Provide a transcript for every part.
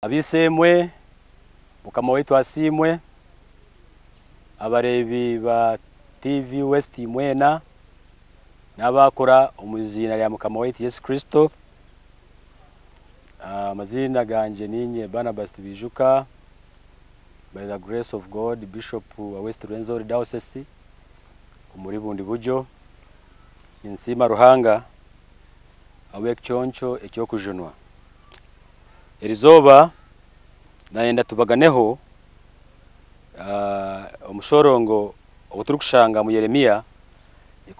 Ab'eishe-emwe, Mukama waitu asiimwe, abareebi ba TV West mwena n'abakura omu iziina rya Mukama waitu Yesu Kristo. Amaziina gangye niinye Barnabas Tibijuka, by the grace of God Bishop wa West Rwenzori Diocese omuri Bundibugyo. Ninsiima Ruhanga ahabw'ekiconco eky'okujunwa. Erizooba nayenda tubaganeho omushorongo ogu turikushanga omu Yeremia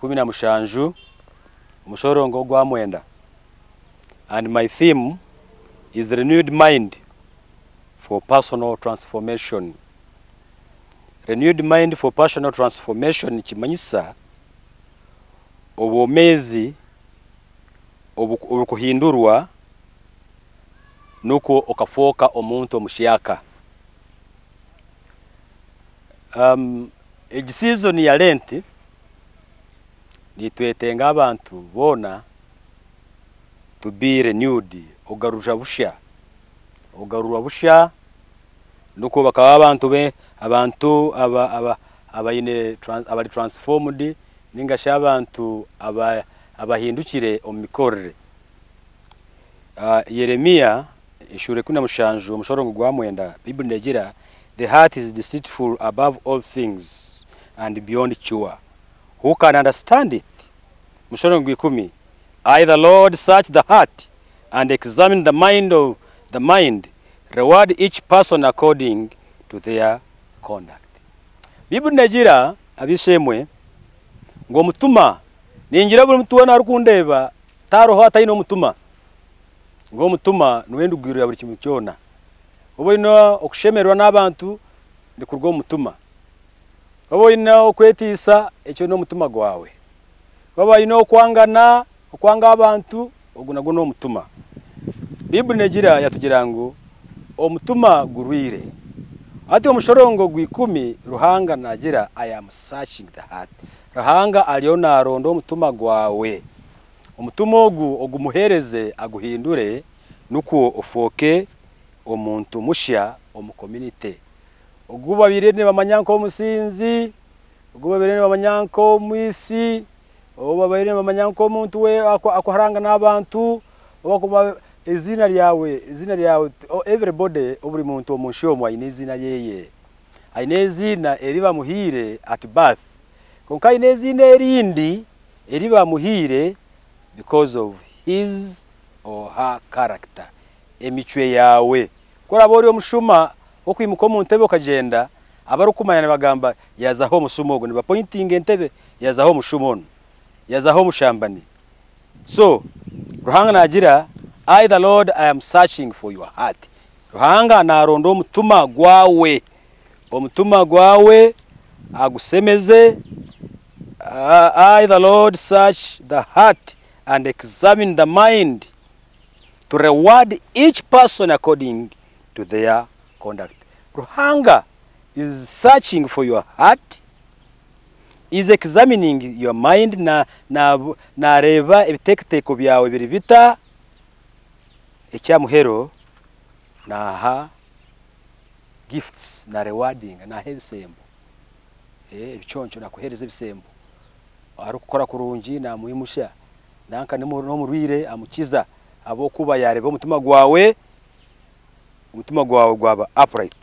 17 omushorongo ogwa 9. And my theme is renewed mind for personal transformation. Renewed mind for personal transformation nikimanyisa obwomeezi oburikuhindurwa nukwo okafooka omuntu omushyaka. Egi season ya Lent nitwetenga abantu boona to be renewed, ogarurwa busya, ogarurwa busya nukwo bakaba abantu abantu abaine abari transformed ninga shi abantu abahindukire omu mikorere. Yeremia eshuura 17 omushorongo gwa 9, Baiburi neegira, "The heart is deceitful above all things and beyond cure. Who can understand it?" Omushorongo gwa 10, "I the Lord search the heart and examine the mind of the mind, reward each person according to their conduct." Baiburi neegira, ab'eishe-emwe, ngu omutima, ningira buri muntu weena arikundeeba tariho ataine omutima, ngu omutima niwe ndugiriro ya buri kintu kyona. Oba oine okushemererwa n'abantu nikuruga omu mutima. Oba oine okwetiisa ekyo n'omutima gwawe. Oba oine okwangana, okwanga abantu, ogu nagwo n'omutima. Baiburi neegira yatugira ngu omutima gurwire. Hati omushorongo gwa 10 Ruhanga naagira, "I am searching the heart." Ruhanga ariyo naaronda omutima gwawe. Omutima ogu ogumuheereze aguhindure nukwo ofooke omuntu musya omu community. Ogu babaire nibamanya nk'omusinzi, ogu babaire nibamanya nk'omwisi, ogu babaire nibamanya nk'omuntu akuharanga n'abantu, eiziina ryawe, everybody, buri muntu omu nsi omu aine eiziina ryeye. Aine eiziina eri bamuhaire at birth, kwonka aine eiziina erindi eri bamuhaire because of his or her character, emicwe yaawe. Ku oraabe ori omushuma okwimuka omu ntebe okagyenda, abarikumanya nibagamba, "Yazaho omushuma ogu," nibapointinga entebe, "Yazaho omushuma onu, yazaho omushambani." So Ruhanga naagira, "I the Lord, I am searching for your heart." Ruhanga naaronda omutima gwawe. Omutima gwawe agusemeze. "I the Lord search the heart and examine the mind to reward each person according to their conduct." Ruhanga is searching for your heart, is examining your mind, na na nareeba ebiteekateeko byawe biri bita. Ekyamuhero naaha gifts, na rewarding, naaha ebisembo, ebiconco, nakuheereza ebisembo. Arikukora kurungi namwimusya, nanka n'omurwaire amukiza ahabw'okuba yareeba omutima gwawe gwaba upright.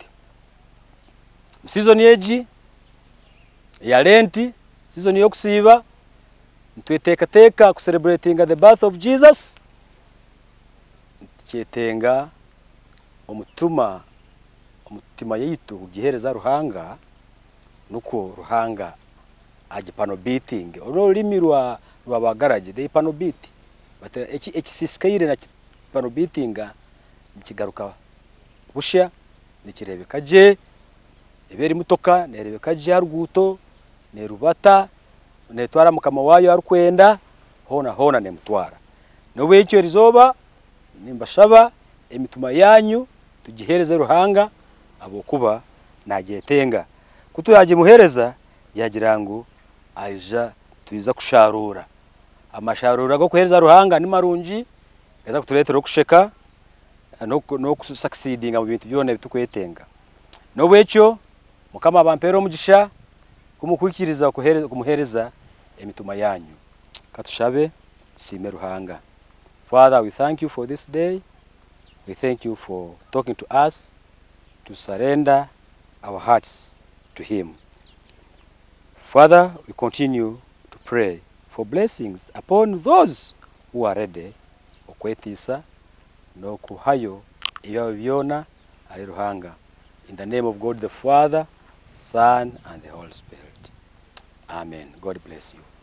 Season egi eya Lent, season y'okusiiba, nitweteekateeka ku celebrating the birth of Jesus, tukyetenga omutima yaitu kugiheereza Ruhanga nukwo Ruhanga agipanel beating. Oru n'orurimi rwa rwabagaragi, they panel beat. Ekisisikaire na panel beatinga nikigaruka busya, nikireebeka gye, eba eri motoka neerebeka gye aha ruguuto, neerubata, neetwara mukama waayo arikwenda, hoona hoona neemutwara. N'obwekyo erizooba nimbashaba emitima yaanyu tugiheereze Ruhanga ahabw'okuba nagyetenga. Ku turagimuheereza yagira ngu aija twiza kusharuura. Amasharuura g'okuheereza Ruhanga ni marungi, gaza kutureetera okusheka. N'okusucceedinga mu bintu byona ebi turikwetenga. N'obwekyo Mukama abampeere omugisha ku murikwikiriza kumuheereza emitima yaanyu. Ka tushabe tusiime Ruhanga. Father, we thank you for this day. We thank you for talking to us to surrender our hearts to him. Father, we continue to pray for blessings upon those who are ready okwetiisa n'okuhayo ebyabo byona ahari Ruhanga. In the name of God the Father, Son and the Holy Spirit. Amen. God bless you.